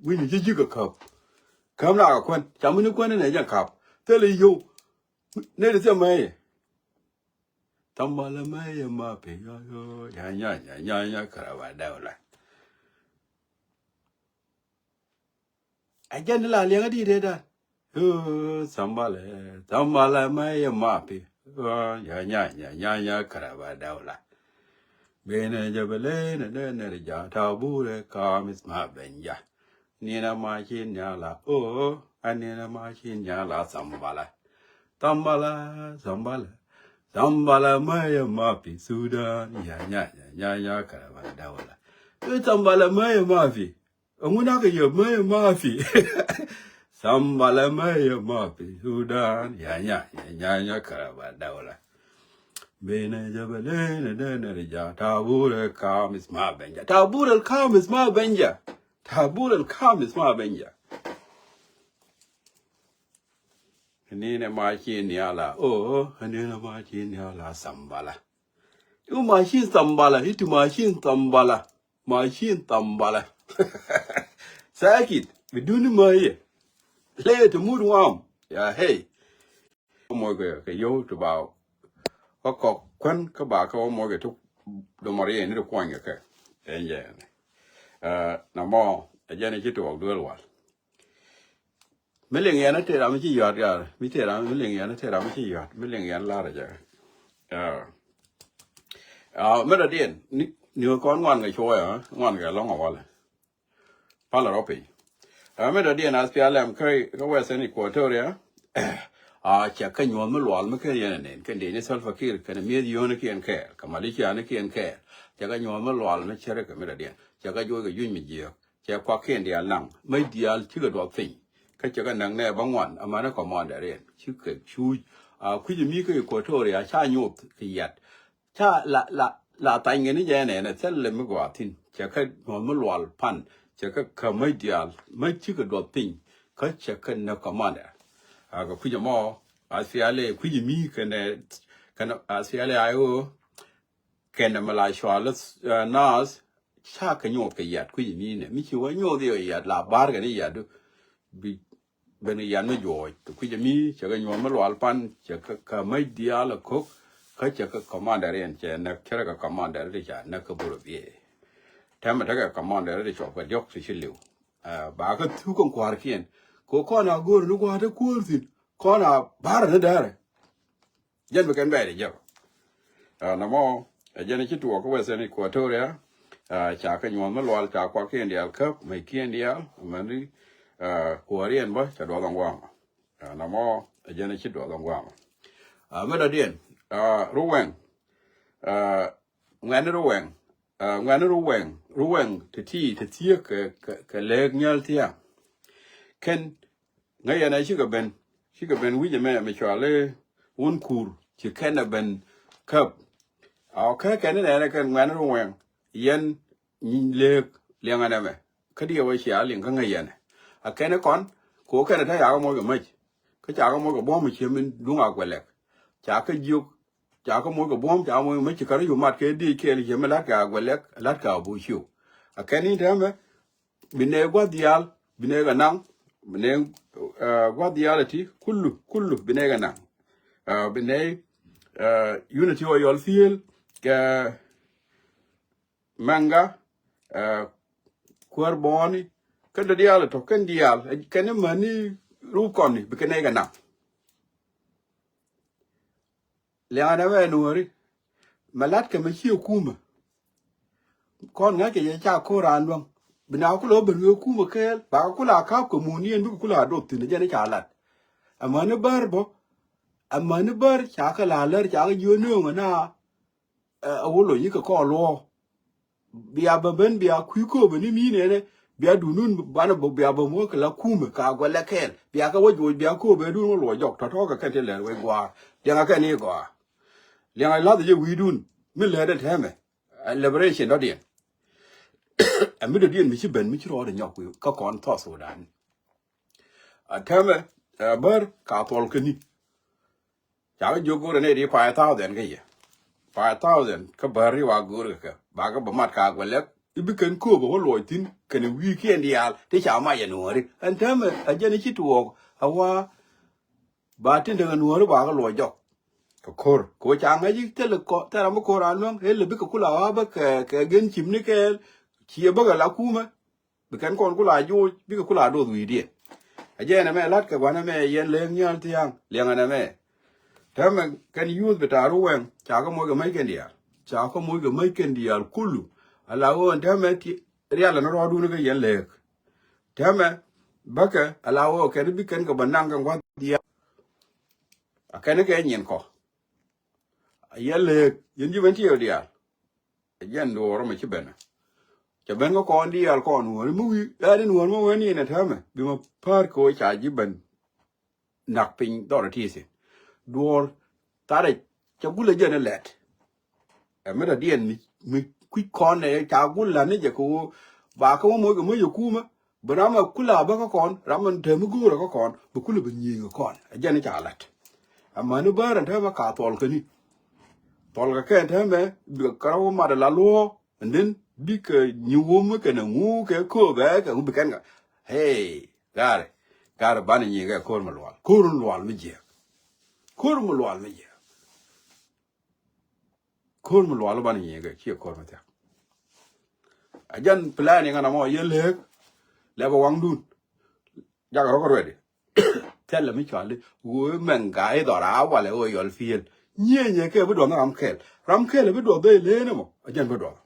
Wi̱ni ji̱ ji̱ kɛ käp. Käp na kɛ kuän ca mi ni kuän ni nɛ jɛ käp. Thilɛ yio̱w. Nɛ ti thil mɛ yɛ. Thambala mɛ yɛ ma pi yɔ yɔ ya nya nya nya nya kara ba dɛw la. A jɛn di la liɛŋä di dee dan. Yoo, thambala, thambala mɛ yɛ ma pi. Ya nya nya nya nya karaba dawla. Bene jabele ne ne ne ja tabure kamis ma benja. Nina ma chin nyala o, anina ma chin nyala sambala. Sambala, sambala. Sambala maya mapi Sudan. Ya nya nya nya nya karaba dawla. Sambala maya mapi. Ŋun a kɛ yɛ mɛ mafi. Sambala mɛ yɛ mafi Sudan. Ya nya nya nya nya karaba dawla. Bene jabale ne de ne ja tabure kamis ma benja. Tabure kamis ma benja. Tabure kamis ma benja. Ni ne ma chin nyala o, ni ne ma chin nyala sambala. Yu ma chin sambala, itu ma chin sambala. Machine thambala. Sakit biduni maye. Leye ti mut wam ya hey. Mɔc kɛ kɛ yio̱w ti ba kä kɔk kuän kä ba kä wä mɔc kɛ ti domɔr yɛ ni ti kuɔny kɛ kɛ. Ɛn jɛ na mɔ ɛ jɛn ci tuɔk duel wal. Mi liŋ yɛn a tëë ram mi ci yɔ̱a̱t gal mi tëë ram mi liŋ yɛn a tëë ram mi ci yɔ̱a̱t mi liŋ yɛn lar a jɛ. Mi dɔ̱diɛn ni kɔn ŋuan kɛ cuɔyä ŋuan kɛ lɔ̱ŋ a walɛ. Palɛ rɔ piny. Mi dɔ̱diɛn a pial ɛm kä Western Equatoria. A cɛ kä nyuɔ̱th mi lual mi kä yɛn a nen kä dee ni Salva Kiir kɛn mi̱eth yio̱o̱ni kiɛn kɛɛl kä Malaysia ni kiɛn kɛɛl. Cɛ kä nyuɔ̱th mi lual mi cɛ rɛ kɛ mi dɔ̱diɛn cɛ kä juɔc kɛ juc mi jiääk. Cɛ kuakiɛn diaal naŋ mec diaal cikɛ duɔth piny. Kä cɛ kɛ näk nɛ bä ŋuan amäni kɔmandɛriɛn cikɛ cuuc. A kui̱c mi kä Equatoria ca nyoth kɛ yat. Ca la la la thany kɛ ni jɛ nɛnɛ thil lɛ mi gɔaa thi̱n cɛ kɛ nuɔth mi lual pan cɛ kɛ kä mec diaal mec cikɛ duɔth piny. Kä cɛ kɛ näk kɔmandɛr. A kɛ kui̱c ɛmɔ a thialɛ kui̱c mi kɛnɛ kɛnɛ a thialɛ a i̱ ɣöö kɛnɛ mi la cual naath. Ca kɛ nyuɔth kɛ yat kui̱c mi nɛ mi ci wä nyuɔth yɛ yat la ba̱r kɛ ni yatdu. Bi ben kɛ yat mi juɔc kɛ kui̱c mi cɛ kɛ nyuɔth mi lual pan cɛ kɛ kɛ mec diaal ɛ ko̱k. Kä cɛ kɛ kɔmandɛr yɛn cɛ nɛ kɛrɛ kɛ kɔmandɛr ti ca nɛ kɛ burɛ biee. Tɛmɛ tekɛ kɔmandɛr ti cuɔp kɛ diɔk ti ci liw. Ba kɛ thuk kɛ kua̱rkiɛn kɛ kɔn a go̱o̱r ni kua̱r ti kuäär thi̱n kɔn a ba̱r ni dɛrɛ. Jɛn bi kɛn bɛɛri jɛ. Namɔ ɛ jɛn ci tuɔɔk kä Western Equatoria. Ca kɛ nyuɔth mi lual ca kuakiɛn diaal käp mec kiɛn diaal mɛni. Kuääriɛn bä ca duɔth ɔŋ guamɔ. Namɔ ɛ jɛn ci duɔth ɔŋ guamɔ. Mi dɔ̱diɛn ruwɛŋ. Ŋuɛ̈ni ruwɛŋ. Ŋuɛ̈ni ruwɛŋ ruwɛŋ te ti te thiek kɛ kɛ lɛɛk nhial thia̱a̱ŋ. Kɛn ŋäc yɛn ɛ cikɛ ben cikɛ ben wi̱c ɛmɛ mi cuali wun kuur ci kɛn ɛ ben käp. A ɔ kä kɛn inɛnɛ kɛn ŋuɛ̈ni ruwɛŋ yɛn nyi lëëk liɛŋɛ nɛmɛ. Kä diɛ wä cia liŋ kä ŋäc yɛnɛ a kɛn ikɔn. Kɛ wä kɛn ɛ te yakä moc kɛ mäc kä ca kä moc kɛ buɔ̱m cie min duŋ a guɛlɛk. Ca kä jiök ca kä moc kɛ buɔ̱m ca moc kɛ mäc ci kä rɔ yu mat kɛ diec kɛɛl cie min la̱t kɛ a guɛlɛk la̱t kɛ a bo̱o̱ ciok. A kɛn in tɛmɛ bi nɛy gua̱th diaal bi nɛy kɛ naŋ bi nɛy gua̱th diaal ɛ ti kulu kulu bi nɛy kɛ naŋ. Bi nɛy unity ɔ yɔl thiel kɛ mɛŋga kuäär bɔɔni. Kɛn dɔ diaal ɛ tɔ kɛn diaal kɛn imäni rup kɔni bi kɛ nɛy kɛ naŋ. Liaŋɛ nɛ mɛ nuɔ̱ɔ̱ri mɛ la̱tkɛ mɛ ciɛ kumɛ. Kɔn ŋa̱ckɛ jɛ ca ko̱r raan luäŋ bi na kulɛ wä ben wee kumɛ kɛɛl ba kɛ kula ka̱p kɛ mun yɛn bikɛ kula doth thi̱n jɛn i̱ ca lat. Amäni bär bä amäni bär ca kɛ la lär ca kɛ jiö nööŋɛ na. Ɛ wä lo̱ny ikɛ kɔɔl luɔ̱ɔ̱. Bia bä ben bia kui̱ kööbä ni mi̱i̱n ɛnɛ bia duundun banɛ bä bia bä muɔ̱k kɛ la kumɛ ka guɛlɛ kɛɛl bia kɛ wä juɔc bia kööbä dun wä luɔc jɔk tɔ̱tɔ̱ kɛ kɛn ti lɛr wec gua̱a̱r. Liɛŋɛ kɛn i̱ gɔaa liɛŋɛ la̱th jɛ wi̱i̱dun mi lɛr dɛ tɛmɛ. Liberation dɔ̱diɛn. Ɛ mi dɔ̱diɛn mi ci ben mi ci rɔɔdɛ nyɔk wi̱i̱ kä kɔn South Sudan. A tɛmɛ ɛ bär ka thuɔl kä ni. Ca kɛ jiök go̱o̱rɛ nɛy ti five thousand kä yɛ. Five thousand kä bär ri wa go̱o̱rɛ kɛ ba kɛ bä mat ka guɛ lɛk i̱ bi kɛn kööbä wä luɔc thi̱n kɛn wi̱i̱kiɛn diaal ti ca mac ɛ nuɔ̱ɔ̱ri. Ɛn täämɛ a jɛn i̱ ci tuɔɔk a wa ba tin tekɛ nuɔ̱ɔ̱ri ba kɛ luɔc jɔk. Kɛ ko̱r kɛ wä ca ŋäc i̱ thilɛ kɔ thilɛ mi ko̱r a luäŋ ëë lɛ bikɛ kula wa bä kɛ kɛ gen cim ni kɛɛl. Ciɛ bäkɛ la kumä. Bi kɛn kɔn kula joc bikɛ kula doth wi̱i̱diɛn. A jɛ ɛn ɛmɛ la̱t kɛ gua̱n ɛmɛ yɛn lek nhial thia̱a̱ŋ liɛŋ ɛn ɛmɛ. Täämɛ kɛn youth bi ta̱a̱ Ruwɛŋ ca kɛ moc kɛ mäc kɛn diaal. Ca kɛ moc kɛ mäc kɛn diaal kulu. Ala ɣöö ɛn täämɛ ti rial ɛn rɔɔdun kɛ yɛn lëëk. Täämɛ bäkɛ ala ɣöö kɛn bi kɛn kɛ bä naŋ kɛ gua̱th diaal. A kɛn kɛ nyin kɔ. A yɛn lëëk yɛn ji̱ ben tiɛɛk diaal. A jɛn duɔɔr mɛ ci ben. Cɛ ben kä kɔn diaal kɔn nuɔ̱ɔ̱r mi wi̱i̱ ɛ ni nuɔ̱ɔ̱r mɛ wen ni nɛ täämɛ bi mɛ päär kɛ ɣöö ca ji̱ ben. Nak piny dhɔr ti thin. Duɔɔr tharɛ cɛ gulɛ jɛn ɛ lɛt. Ɛ mi dɔ̱diɛn mi, mi kui̱c kɔn ɛ ca gul la̱t ni jɛ kɛ ɣöö ba kä wä moc kɛ moc ɛ kumä. Bi ram ɛ kula bä kä kɔn, ram ɛ te mi go̱o̱rä kä kɔn, bi kula bi nyiŋ ɛ kɔn. Ɛ jɛn ɛ ca la̱t. Amäni bäär ɛn täämɛ ka thuɔl käni. Thuɔl kɛ kɛn täämɛ bi kɛ ram wä mat ɛ la luɔ̱ɔ̱. And then bikɛ nyi wum kɛnɛ ŋu kɛ kööbɛ kɛ ŋu bi kɛn kɛ. Hey, gari, gari banɛ nyi kɛ ko̱r mi lual. Ko̱r mi lual mi jiɛk. Ko̱r mi lual mi jiɛk. Ko̱r mi lual banɛ nyi kɛ ciɛ ko̱r mi thiak. A jɛn plan iŋa na mɔ yɛ lek. Lɛ bɛ waŋdun. Jakɛ rɔ kɛ ruɛdi. Thilɛ mi cuali ɣöö mɛŋ ga i̱ dhɔra walɛ ɣöö yɔl fiel. Nyieenyɛ kɛ bi duɔth ni ram kɛl. Ram kɛl bi duɔth dee leen ɛmɔ. A jɛn bi duɔth.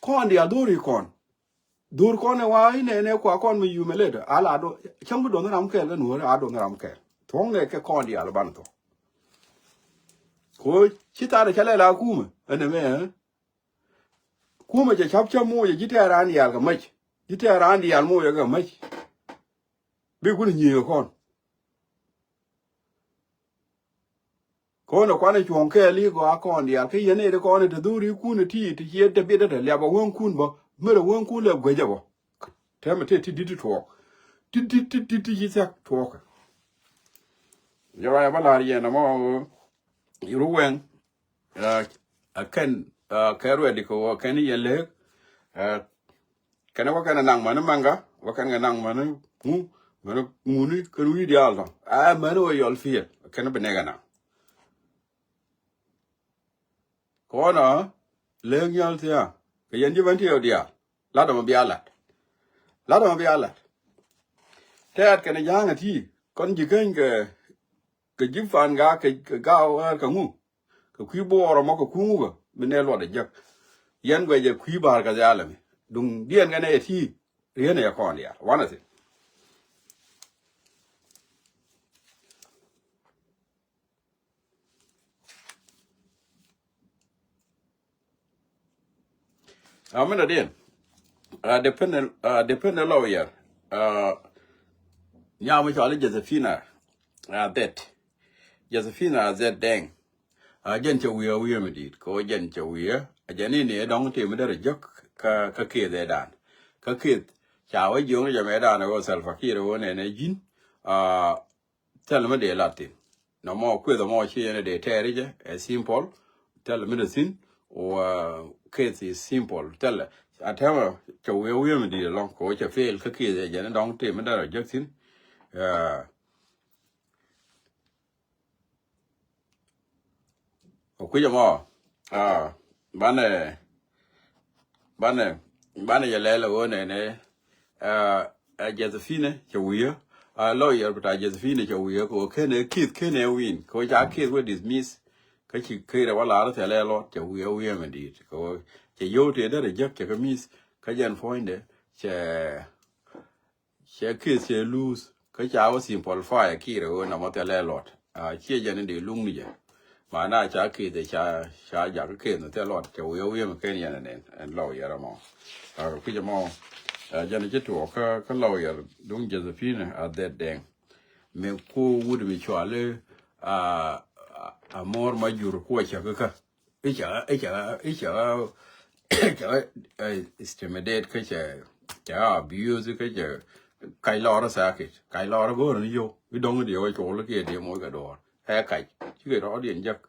Kɔn diaal dhori kɔn. Dhor kɔn ɛ wa inɛ nɛ kua kɔn mi yumɛ led. Ala do cäŋ bi duɔth ni ram kɛl kɛ nuɔri a duɔth ni ram kɛl. Thuɔ̱ŋ nɛ kɛ kɔn diaal ban thuɔ̱ŋ. Ko ci tharɛ cɛ lɛ la kumɛ ɛnɛ mɛ. Kumɛ cɛ cap cä moc ji̱ tɛɛr raan diaal kɛ mäc. Ji̱ tɛɛr raan diaal moc kɛ mäc. Bi kun nyiëë kɔn. Kɔn ɛ kuan ɛ cuɔ̱ŋ kɛɛl i̱ gɔaa kɔn diaal kä yɛn ëë ti kɔn ɛ te dhuri kun ɛ ti ti ciɛ te biet ɛ te liap ɛ wäŋ kun bä. Mer ɛ wäŋ kun lɛ guec ɛ bä. Tɛmɛ te ti dit ti tuɔɔk. Ti dit ti dit ti ci thiak tuɔɔk. Jɛ ruac ɛ bä la̱r yɛn ɛmɔ. Ru wɛŋ. Ɛ kɛn kɛ ruɛdi kɛ wä kɛn yɛ lek. Kɛn wä kɛn naŋ mani maŋga wä kɛn kɛ naŋ mani ŋu mani ŋuni kɛn wi̱i̱ diaal tɔ. Ɛ mani wä yɔl fiɛl kɛn bi nɛk ɛ naŋ. Kɔnɔ lek nyal thia kɛ yɛn ji̱ bän ti yɔ diaal. Lat ɔmɔ bia lat. Lat ɔmɔ bia lat. Tɛɛt kɛn ja̱a̱ŋ ɛ ti kɔn ji̱ käny kɛ kɛ ji̱ fan ga kɛ gaw ɣär kɛ ŋu. Kɛ kui̱ buɔɔr ɛmɔ kɛ kuŋ wukɛ mi nɛ luɔt ɛ jek. Yɛn guɛc ɛ kui̱ ba̱a̱r kɛ dhialɛ mi duŋ diɛn kɛ nɛ yɛ ti. Rieen ɛ yɛ kɔn diaal wanɛ thin. Aminɛ diɛn. Dependent lawyer. Nyam mi cɔal i̱ Josephina Adhet. Josephina Adhet Deng. Jɛn cɛ wi̱i̱ a wi̱i̱ mi di̱i̱t kɛ ɣöö jɛn cɛ wi̱i̱ a jɛn ni ni ɛ dɔ̱ŋ tëë mi derɛ jek. Kä keth ɛ dan kä keth ca wä jiöŋ jɛ mɛ dan ɛ ɣöö Salva Kiir ɛ ɣöö nɛnɛ ji̱n. Thil mi dee lat thin. Nɔmɔ kueth ɛmɔ ci yɛn dee tɛɛri jɛ ɛ simple. Thil mi dee thin. Wa case is simple. Thil a tɛmɛ cɛ wiɛ wiɛ mi di̱i̱t ɛlɔŋ kɛ wä cɛ fail kä case ɛ jɛn dɔŋ tëë mi dee rɔ jek thin. Ɔ kui̱c ɛmɔ banɛ banɛ banɛ yɛ lɛl ɛ ɣöö nɛnɛ. Ɛ Josephine cɛ wi̱i̱ ɛ lawyer bi ta Josephine cɛ wi̱i̱ ɛ kɛ ɣöö kenɛ kith kenɛ win kɛ ɣöö ca kith wä dismiss. Kä ci kërɛ wä lar thilɛ lɔt cɛ wi̱i̱ ɛ wi̱i̱ ɛ mɛ di̱i̱t kɛ ɣöö cɛ yio̱w tëë derɛ jek cɛ kɛ miss. Kä jɛn puɔ̱nydɛ cɛ Cɛ case cɛ lose kä ca wä simplify a Kiir ɛ ɣöö nɔmɔ thilɛ luɔt. Ciɛ jɛn in dee luŋ ni jɛ. Mana ca case ɛ ca ca jak case ni thilɛ luɔt cɛ wiɛ wiɛ mi ken yɛn ɛn ɛn lawyer ɛmɔ. Kui̱c ɛmɔ jɛn ci tuɔɔk kä kä lawyer duŋ Josephine Adhet Deng. Mi ku wut mi cuali a mor ma jur kuɔ cɛ kä kä. I̱ ca i̱ ca i̱ ca i̱ ca intimidate kä cɛ cɛ abuse kä cɛ kac lɔr sakit kac lɔr go̱o̱r ni yio̱w i̱ dɔ̱ŋ i̱ diɛ wä col kiɛ diɛ moc kɛ duɔ̱ɔ̱r. Ɛ kac cikɛ rɔɔdiɛn jek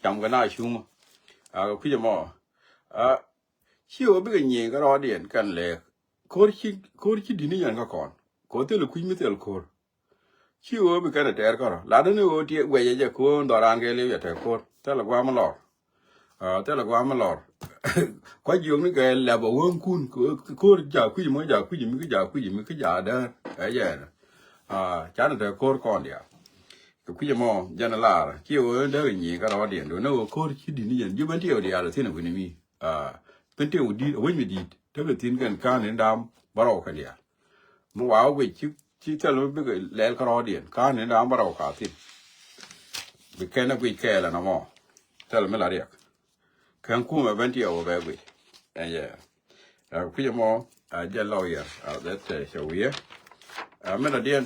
cam kɛ na cuŋä. A kɛ kui̱c ɛmɔ a ci wä bikɛ nyieny kä rɔɔdiɛn kɛn lɛɛk ko̱r ci ko̱r ci di̱t ni yɛn kä kɔn ko̱r thil kui̱c mi thil ko̱r. Ci ɣöö bi kɛn ɛ tɛɛr kärɔ latdä ni ɣöö tiɛ guɛcɛ jɛ ko̱o̱n dhɔran kɛ liw yɛ tɛk ko̱r thilɛ gua̱a̱m lɔr. Thilɛ gua̱a̱m lɔr. Kua̱c jiök ni kɛ lɛp ɛ wäŋkun ko̱r ja̱a̱ kui̱c mɔ ja̱a̱ kui̱c mi kä ja̱a̱ kui̱c mi kä ja̱a̱ däär ɛ jɛ ɛnɛ. Canɛ tɛk ko̱r kɔn diaal. Kɛ kui̱c ɛmɔ jɛn ɛ lar ci ɣöö dee kɛ nyiŋ kä rɔɔdiɛn duundɛ ɣöö ko̱r ci di̱t ni jɛn ji̱ Bentiu diaal ɛ thi̱n ɛ wi̱ni mi. Bentiu di̱t ɛ wec mi di̱t tekɛ thi̱n kɛn ka̱n ni da̱a̱m bärɔw kɛn diaal. Mi wa wec ci ci thil mi bikɛ lɛl kä rɔɔdiɛn ka̱n ni da̱a̱m bärɔw ka thi̱n. Bi kɛn ɛ guic kɛɛl ɛn ɛmɔ thil mi la riɛk. Kɛn kumɛ Bentiu ɛ bɛ guic. Ɛn yɛ kui̱c ɛmɔ a jɛ lɔwyɛ a that cɛ wiɛ. Min a diɛn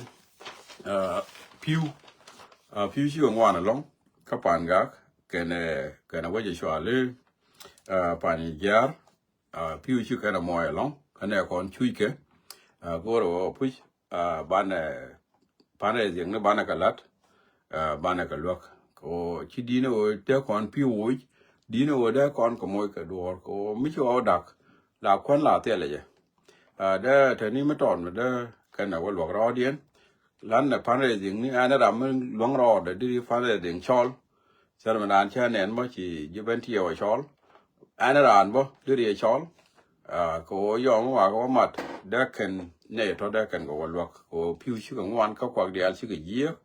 pi̱w pi̱w ci kɛ ŋuan ɛlɔ̱ŋ kä Pan Gak kɛn kɛn a wec a cuali Pan Jiaar. Pi̱w ci kɛn a muɔc ɛlɔ̱ŋ kä nɛ kɔn cuckɛ go̱r ɛ wä puc. Banɛ Pan Rɛy Dhiɛŋni banɛ kɛ la̱t banɛ kɛ luäk. Kɛ ɣöö ci di̱n ɛ ɣöö dee kɔn pi̱w woc di̱n ɛ ɣöö dee kɔn kɛ moc kɛ duɔ̱ɔ̱r kɛ ɣöö mi ci ɣɔw da̱k la kuän la thilɛ jɛ. Dee te ni mi tɔɔn mi dee kɛn ɛ wä luäk rɔɔdiɛn. Lan ɛ Pan Rɛy Dhiɛŋni ɛn ram mi luäŋ rɔɔdɛ di Pan Rɛy Dhiɛŋ cɔl. Cär mi naan cä nɛn bä ci ji̱ Bentiu ɛ cɔl. Ɛn raan bä di riɛ cɔl. Kɛ ɣöö yɔm mi wakɛ wä mat dee kɛn nɛy tɔ̱ dee kɛn kɛ wä luäk kɛ ɣöö pi̱w cikɛ ŋuan kä kuak diaal cikɛ jiääk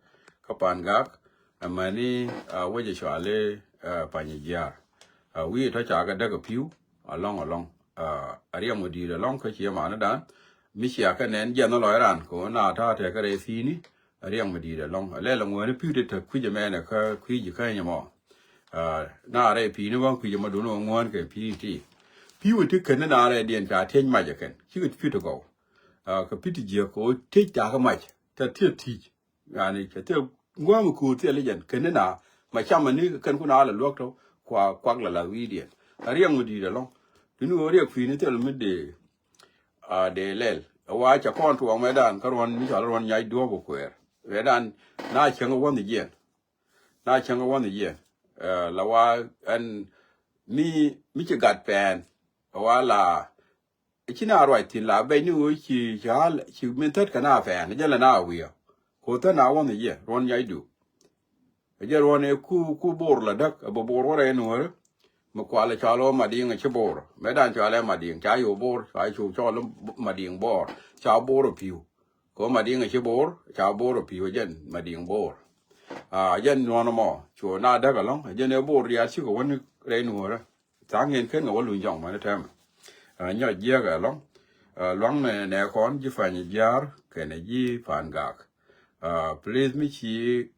kä Pan Gak. Amäni wec ɛ cuali Pany Jiaar. Wi̱i̱ tɔ̱ ca kɛ däk ɛ pi̱w alɔ̱ŋ alɔ̱ŋ. A riɛm wä di̱i̱t alɔ̱ŋ kä ciɛ manidan mi cia kɛ nɛn jiɛn lɔc ran kɛ ɣöö na ta̱a̱ tɛkɛ rɛy thi̱i̱ni. A riɛm wä di̱i̱t alɔ̱ŋ a lɛl aŋuäni pi̱w ti tek kui̱c ɛmɛnɛ kä kui̱c ji̱ käny ɛmɔ. Na rɛy pi̱i̱ni bä kui̱c ɛmɔ duundɛ wä ŋuäni kɛ pi̱i̱ ti pi̱w ti kɛn ni na rɛydiɛn ca tiec mac ɛ kɛn cikɛ pi̱w ti gɔw. Kɛ pi̱w ti jiäk kɛ ɣöö tiec ca kɛ mac ca tiec ti̱i̱c. Yani cɛ thil ŋuämi ko̱o̱r thil i̱ jɛn kɛn ni na ma camɛ ni kɛn kun a lɛ luäk tɔ kua kuak lɛ la wi̱i̱diɛn. A riɛk mi di̱i̱t ɛlɔ̱ŋ. Duŋni ɣöö riɛk pi̱i̱ni thil mi dee a dee lɛl ɛ wa ca kɔn tuɔɔk mɛtdan kä ruɔ̱n mi cɔal ruɔ̱n nyac duɔ̱ɔ̱p ɛ kuɛɛr mɛtdan. Na cäŋ ɛ wänh jiɛn na cäŋ ɛ wänh jiɛn. La wa ɛn mi mi ci gat pɛɛn ɛ wa la Ci na ruac thi̱n la bɛc ni ɣöö ci ci al ci min thät kɛ na pɛn jɛ lɛ na wi̱i̱. Ku thät na wä mi jɛ ruɔn nyacdu. Jɛ ruɔn ɛ ku ku bor la däk ɛ bɛ bor wä rɛy nuɔ̱ɔ̱rä. Mi kual cɔal ɣöö Madiŋ ci bor mɛ dan cɔal ɛ Madiŋ ca yo̱o̱ bor ca cu cɔl Madiŋ bor ca bor ɛ pi̱w. Kɛ ɣöö Madiŋ ci bor ca bor ɛ pi̱w jɛn Madiŋ bor. Jɛn nuɔ̱ɔ̱n mɔ cu na däk ɛlɔ̱ŋ jɛn ɛ bor diaal cikɛ wä ni rɛy nuɔ̱ɔ̱rä. Tha̱a̱ŋ in ken kɛ wä luny jɔŋ mɛn tɛmɛ. Nyɔc jiɛk ɛlɔ̱ŋ. Luaŋ nɛ nɛ kɔn ji̱ Pany Jiaar kɛnɛ ji̱ Pan Gak. Please mi ci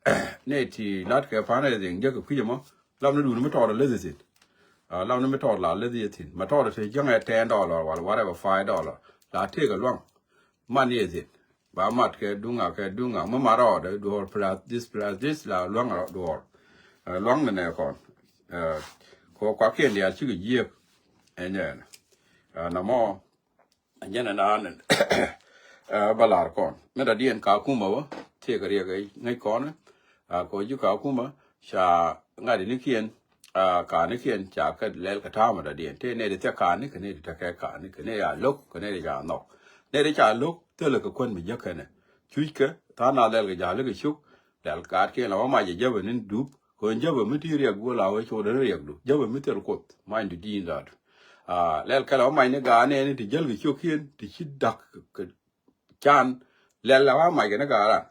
nɛ ti lat kɛ Pan Rɛy Dhiɛŋ jiäk kɛ kui̱c ɛmɔ. Lam ni duuni mi tɔɔr a leth ithin. Lam ni mi tɔɔr la leth ithin ma tɔɔr te jiäŋ ɛ ten dollar wal whatever five dollar la tëëk ɛ luaŋ. Man ni ithin. Ba mat kɛ duŋa kɛ duŋa mi mat rɔɔdɛ duɔ̱ɔ̱r plus this plus this la luaŋ duɔ̱ɔ̱r. Luaŋ ni nɛ kɔn. Kɛ kuakiɛn diaal cikɛ jiëëk. Ɛnyɛn namɔ. Ɛnyɛn ɛn an ba lar kɔn mi dɔ̱diɛn ka kumä wä. Tiek riɛk ŋäc kɔn. Kɛ ji̱ ka kumä ca ŋa̱t inikiɛn. Ka̱nikiɛn ca kɛ lɛl kɛ ta̱a̱mä dɔ̱diɛn tëë nɛy ti thiak ka̱ni kɛ nɛy ti tekɛ ka̱ni kɛ nɛy a lo̱k kɛ nɛy ti ca nhɔk. Nɛy ti ca lo̱k thilɛ kɛ kuän mi jäk kɛnɛ. Cuckɛ tha̱a̱ŋ na lɛl kɛ ja̱l kɛ cuk. Lɛl kaatkiɛn la wä mac ɛ jäpɛ ni dup. Kɛ ɣän jäpɛ mi ti riɛk guɔ la wä codɛ ni riɛkdu jäpɛ mi thil kuoth macdu di̱i̱n da̱a̱du. Lɛl kɛ la wä mac ni gaanɛ ni ti jäl kɛ cio̱kiɛn ti ci da̱k kɛ can. Lɛl la wä mac kɛ ni gaaran.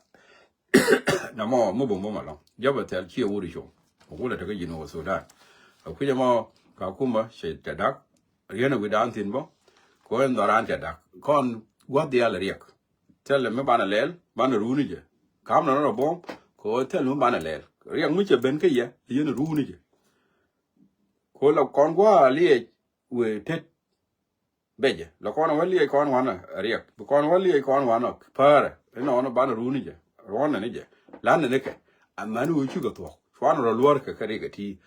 Namɔ mi bum bum alɔŋ jäpɛ thil ciɛ wut i̱ com. Kɛ wulɛ tekɛ ji̱n wä Sudan. Ɛ kui̱c ɛmɔ ka kumä cɛ tɛ da̱k. Riɛn ɛ wi̱dan thi̱n bä. Kɛ ɣän dhɔran cɛ da̱k kɔn gua̱th diaal riɛk. Thilɛ mi banɛ lɛl banɛ ruuni jɛ. Ka̱m nɔ nɔ rɔ buɔ̱m kɛ ɣöö thilɛ mi banɛ lɛl riɛk mi cɛ ben kä yɛ yɛn ruuni jɛ. Ko la kɔn gua̱a̱ liɛc wëë tet. Bɛ jɛ la kɔn wä liɛc kɔn wanɔ riɛk bi kɔn wä liɛc kɔn wanɔ. Päärɛ inɔnɔ banɛ ruuni jɛ. Ruɔnɛ ni jɛ. Lanɛ ni kɛ. Amäni wëë cikɛ thuɔ̱k cuanɛ rɔ luɔ̱r kɛ kɛ riɛk ɛ ti.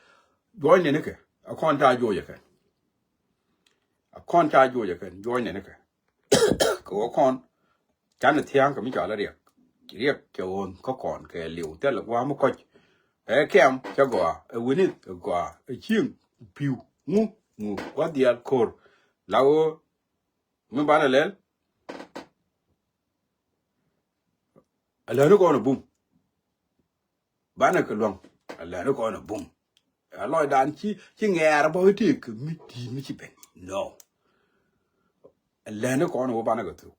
Juɔ̱cnɛ ni kɛ a kɔn ca juɔc ɛ kɛn. A kɔn ca juɔc ɛ kɛn juɔcnɛ ni kɛ. Kɛ wä kɔn canɛ thia̱a̱ŋ kɛ mi cɔal a riɛk. Riɛk cɛ ɣöön kä kɔn kɛ liw thilɛ gua̱a̱ mi kɔc. Ɛ kɛm cɛ gɔaa ɛ wi̱nith ɛ gɔaa ɛ cieŋ pi̱w ŋu ŋu gua̱th diaal ko̱r. La ɣöö mi banɛ lɛl. Ɛ läni kɔn ɛ bum. Banɛ kɛ luaŋ. Ɛ läni kɔn ɛ bum. Ɛ lɔcdan ci ci ŋɛɛr bä i̱ tëëk mi di̱i̱t mi ci ben. No. Ɛ läni kɔn ɛ wä banɛ kɛ thuk.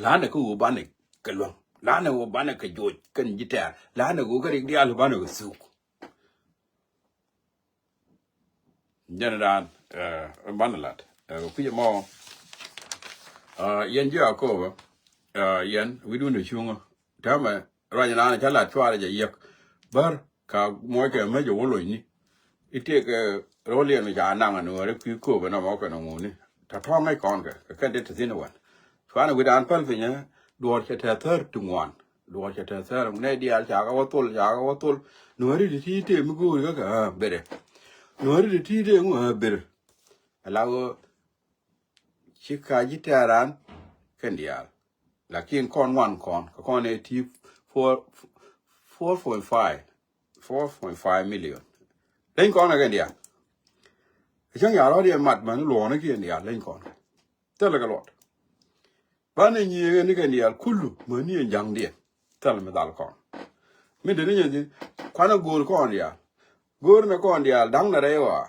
Lanɛ kä wä banɛ kɛ luaŋ. Lanɛ ɣöö banɛ kɛ joc kɛn ji̱ tɛ̈r. Lanɛ ɣöö kä rik diaal banɛ kɛ thuk. Jɛn dan, eh, banɛ lat. Eh, kui̱c ɛmɔ, eh, yɛn ji̱ Yakoba, eh, yɛn wi̱dun ɛ cuŋä. Täämɛ ruac naan ca lat cuarɛ jɛ yiäk. Bär ka muɔckɛ mec ɛ wä lonyni. I̱ tëëkɛ ro̱l yɛn mi ca naŋ ɛ nuɔ̱ɔ̱ri kui̱ kööbä nɔmɔ kɛn ɛ ŋuni. Tɔ̱tɔ̱ ŋäc kɔn kɛ kɛ kɛn dee te thi̱n ɛ wän. Cuanɛ wi̱dan päl pinyɛ duɔ̱ɔ̱r cɛ tɛ̈th thäär ti ŋuan. Duɔ̱ɔ̱r cɛ tɛ̈th thäär nɛ diaal ca kɛ wä thol, ca kɛ wä thol. Nuɔ̱ɔ̱ri ti ti tëë mi go̱o̱ri kä kɛ, ah, berɛ. Nuɔ̱ɔ̱ri ti ti tëë ŋu, ah, berɛ. Ala ɣöö ci ka ji̱ tɛ̈ran kɛn diaal. Lakin kɔn ŋuan kɔn kɛ kɔn ɛ ti four, four point five, four point five million. Leny kɔn kɛ kɛn diaal. Cäŋ ya rɔ̱ diɛ mat mɛn luɔ̱ɔ̱ni kiɛn diaal leny kɔn. Thilɛ kɛ luɔt. Banɛ nyiëëŋ ni kɛn diaal kulu mäni ɛn ja̱ŋdiɛn. Thil mi dhal kɔn. Min te ni nyɛ thi̱n kuanɛ go̱o̱r kɔn diaal. Go̱o̱r ni kɔn diaal da̱ŋ ni rɛy ɣɔaa.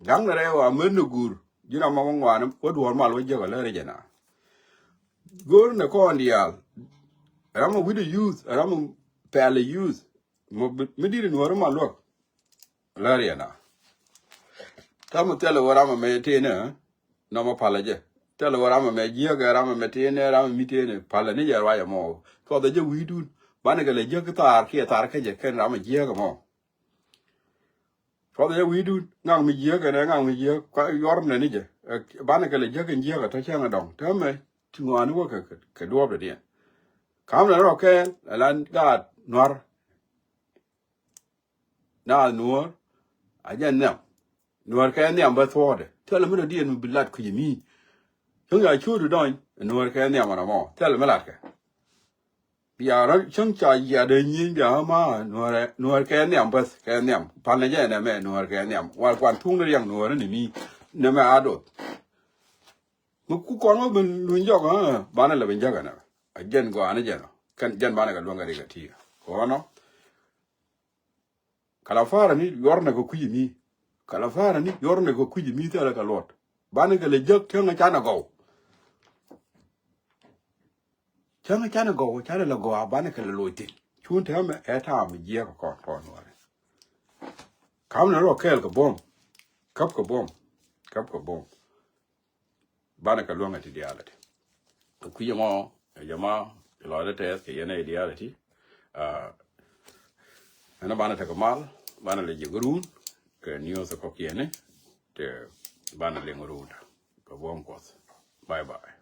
Da̱ŋ ni rɛy ɣɔaa mät ni guur. Ji̱n ram ma wä ŋuan wä duɔ̱ɔ̱r mal wä jiäk ɛ lär jɛ na. Go̱o̱r ni kɔn diaal. Ram mi wi̱cdɛ youth, ram mi pɛl youth. Mi di̱t in wä ri ma luäk. Lär yɛ na. Täämɛ thilɛ wä ram ɛmɛ tëënɛ, nɔmɔ palä jɛ. Thilɛ wä ram ɛmɛ jiäkɛ, ram ɛmɛ tëënɛ, ram ɛmɛ mi tëënɛ, palä ni jɛ ruac ɛmɔ. Cuɔthɛ jɛ wi̱i̱dun. Banɛ kɛ lɛ jiäk thaar kiɛ thaar kä jɛ kɛn ram ɛ jiäk ɛmɔ. Cuɔthɛ jɛ wi̱i̱dun. Ŋaŋ mi jiäk ɛnɛ, ŋaŋ mi jiäk. Kua yuɔr nɛ ni jɛ. Ɛ, banɛ kɛ lɛ jiäk ɛn jiäk ɛ tɔ cäŋ ɛ dɔŋ. Täämɛ ti ŋɔaani wä kɛ, kɛ, kɛ duɔ̱ɔ̱pdɛ diɛn. Ka̱mnɛ rɔ kɛɛl, ɛ la gaat nua̱r. Naath nuɔ̱ɔ̱r a jɛ nhiam. Nuɔ̱ɔ̱r kɛ nhiam bä thuɔ̱ɔ̱dɛ. Thilɛ mi dɔ̱diɛn mi bi lat kui̱c mi. Cäŋ ya cuudu dɔny nuɔ̱ɔ̱r kɛ nhiam ɔnɔ mɔ. Thilɛ mi latkɛ. Bia rɔ cäŋ ca yiadɛ nyieny bia ma nuɔ̱ɔ̱r, nuɔ̱ɔ̱r kɛ nhiam bäth kɛ nhiam. Palnɛ jɛ nɛ mɛ nuɔ̱ɔ̱r kɛ nhiam. Wal kuan thuŋdɛ riɛŋ nuɔ̱ɔ̱r ni mi. Nɛ mɛ a doth. Mi ku kɔn wä bi luny jɔk, ah, banɛ lɛ bi jäk ɛnɛ. A jɛn gɔaa ni jɛn ɔ. Kɛn jɛn banɛ kɛ luäŋ kɛ rik ɛ ti. Kɔnɔ. Kala farä ni yuɔrnɛ kɛ kui̱c mi. Kala farä ni yuɔrnɛ kɛ kui̱c mi thilɛ kɛ luɔt. Banɛ kɛ lɛ jäk cäŋ canɛ gɔw. Cäŋ canɛ gɔw, canɛ lɛ gɔw a banɛ kɛ lɛ loc thi̱n. Cun täämɛ ɛ ta̱a̱ mi jiɛk kɔn kɔn wärɛ. Ka̱mnɛ rɔ kɛɛl kɛ buɔ̱m. Käp kɛ buɔ̱m. Käp kɛ buɔ̱m. Banɛ kɛ luäŋɛ ti diaal ɛ ti. Kui̱c ɛmɔ, ɛ jama, lɔcdä tɛth kɛ yɛn ɛ diaal ɛ ti. Ah, ɛn banɛ tekɛ mal, banɛ lɛ ji̱ gurun kɛ news kɔkiɛni, te banɛ liŋ run kɛ buɔ̱m Kuɔth. Bye bye.